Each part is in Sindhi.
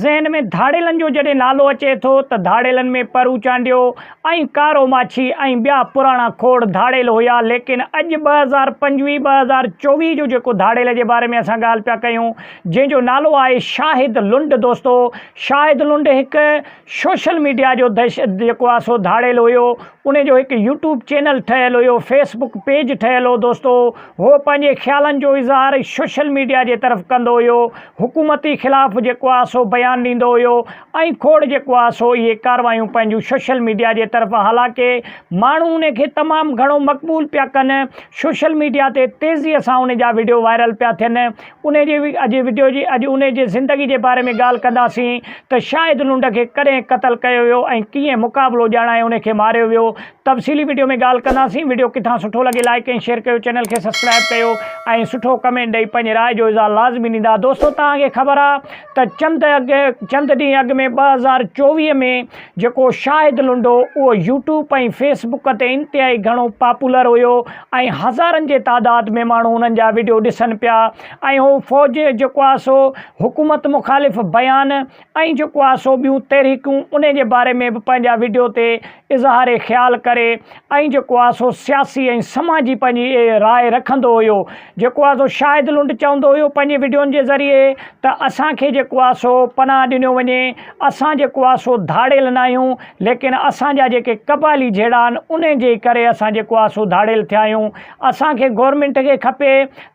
ذهن ۾ ڌاڙيلن جو جڏهن نالو اچي ٿو ته ڌاڙيلن ۾ پرو چانڊيو ۽ ڪارو ماڇي ۽ ٻيا پراڻا کوڙ ڌاڙيل هيا ليڪن اڄ 2025 2024 جو جيڪو ڌاڙيل جي باري ۾ اسان ڳالهه پيا ڪيون جنهن جو نالو آهي شاهد لنڊ دوستو شاهد لنڊ هڪ سوشل ميڊيا جو دهشت جيڪو آهي سو ڌاڙيل هيو ان جو هڪ يوٽيوب چينل ٺهيل هيو فيس بڪ پيج ٺهيل هو دوستو هو پنهنجي خيالن جو اظهار سوشل ميڊيا جي طرف ڪندو هيو، حڪومتي خلاف جيڪو آهي سو بيان ڏيندو هيو ۽ کوڙ جيڪو آهي سو اهي ڪاروايون پنهنجون سوشل ميڊيا جي طرف حالانڪه ماڻهو ان کي تمام گهڻو مقبول پيا ڪن، سوشل ميڊيا تي تيزي سان ان جا وڊيو وائرل پيا ٿين، ان جي اڄ وڊيو جي اڄ ان جي زندگي جي باري ۾ ڳالهه ڪنداسين ته شاهد لنڊ کي ڪڏهن قتل ڪيو ويو ۽ ڪيئن مقابلو ڄاڻائي ان کي ماريو ويو تفصيلي وڊيو ۾ ڳالهه ڪنداسين وڊيو ڪٿان سٺو لڳي لائيڪ ۽ شيئر ڪيو چينل کي سبسڪرائب ڪيو ۽ سٺو ڪمينٽ ڏئي پنهنجي راء جو اظهار لازمي ڏيندا دوستو توهان کي خبر آ ته چند اڳ چند ڏينهن اڳ ۾ 2024 ۾ جيڪو شاهد لنڊو اهو يوٽيوب ۽ فيس بڪ تي انتهائي گهڻو پاپولر هيو ۽ هزارن جي تعداد ۾ ماڻهو انهن جا وڊيو ڏسن پيا ۽ هو فوج جيڪو آ سو حڪومت مخالف بيان ۽ جيڪو آ سو ٻيون تحريڪون انهي جي باري ۾ به پنهنجا وڊيو تي اظهار خيال ڪري ۽ جيڪو آ سو سياسي ۽ سماجي پنهنجي راء رکندو هيو جيڪو آ سو شاهد لنڊ چوندو هيو پنهنجي وڊيون جي ذريعي ته اسان کي جيڪو آ سو پناهه ڏنو وڃي اسان جيڪو آ سو ڌاڙيل ناهيون ليڪن اسان جا جيڪي قبائلي جهيڙا آهن انهي جي ڪري اسان جيڪو آ سو ڌاڙيل ٿيا آهيون اسان کي گورنمينٽ کي کپي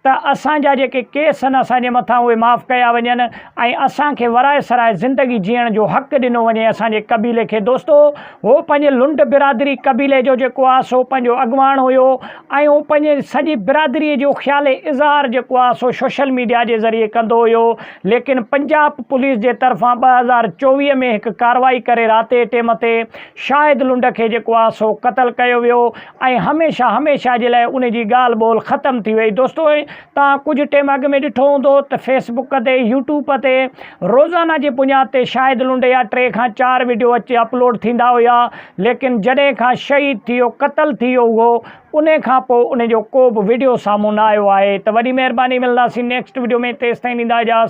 ته اسان جا جيڪي ڪيس آهن اسان جي مٿان اهي معاف ڪيا وڃن ۽ اسان کي ورائي سرائي زندگي جيئڻ جو حق ڏنو وڃي اسان جي قبيلي کي دوستو هو پنهنجي لنڊ برادري قبيلي جو جيڪو آهي سو پنهنجو اڳواڻ هيو ۽ هو پنهنجي سڄي برادري جو خيالي اظهار جيڪو آهي سو سوشل ميڊيا جي ذريعي ڪندو هيو ليڪن پنجاب پوليس جي طرفان 2024 ۾ هڪ ڪارروائي ڪري راتي ٽيم تي شاهد لنڊ کي جيڪو آهي سو قتل ڪيو ويو ۽ هميشه هميشه جي لاء ان جي ڳالهه ٻولهه ختم ٿي وئي دوستو توهان ڪجهه ٽيم اڳ ۾ ڏٺو هوندو ته فيس بڪ تي يوٽيوب تي روزانه جي بنياد تي شاهد لنڊ جا ٽي کان چار وڊيو اچي اپلوڊ ٿيندا هيا ليڪن جڏهن کان شهيد ٿي ويو قتل ٿي ويو اهو ان کان پوء ان جو ڪو به وڊيو سامهون نه آيو آهي ته وڏي مهرباني ملنداسين نيڪسٽ وڊيو ۾ تيستائين ڏيندا اجازت.